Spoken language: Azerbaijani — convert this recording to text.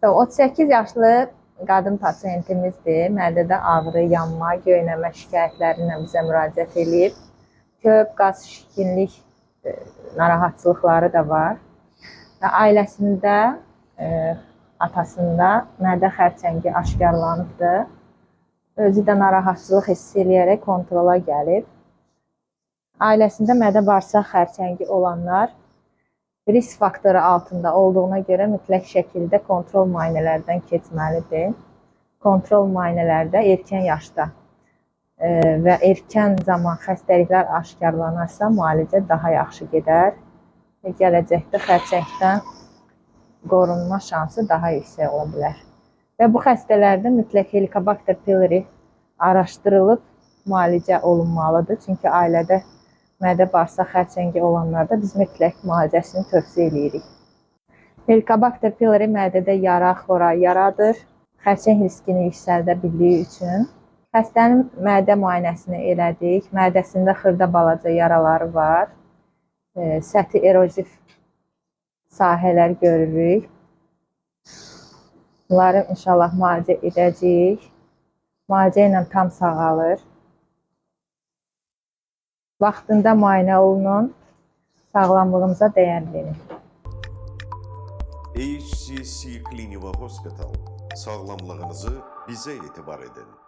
38 yaşlı qadın pasiyentimizdir. Mədədə ağrı, yanma, göynəmə şikayətləri ilə bizə müraciət eləyib. Köp, qaz şişkinlik narahatçılıqları da var. Və ailəsində, atasında mədə xərçəngi aşkarlanıbdır. Özü də narahatçılıq hiss eləyərək kontrola gəlib. Ailəsində mədə bağırsaq xərçəngi olanlar risk faktoru altında olduğuna görə mütləq şəkildə kontrol müayinələrdən keçməlidir. Kontrol müayinələrdə erkən yaşda və erkən zaman xəstəliklər aşkarlanarsa, müalicə daha yaxşı gedər və gələcəkdə xərçəngdən qorunma şansı daha yüksək ola bilər. Və bu xəstələrdə mütləq Helicobacter pylori araşdırılıb müalicə olunmalıdır. Çünki ailədə mədə bağırsaq xərçəngi olanlarda biz mütləq müalicəsini tövsiyə eləyirik. Helicobacter pylori mədədə yara, xora yaradır. Xərçəng riskini yüksəldə bildiyi üçün xəstənin mədə müayinəsini elədik. Mədəsində xırda balaca yaraları var. Səthi eroziv sahələr görürük. Bunları inşallah müalicə edəcəyik. Müalicə ilə tam sağalır. Vaxtında müayinə olunun, sağlamlığınıza dəyər verin. HCC Cliniva Hospital. Sağlamlığınızı bize itibar edin.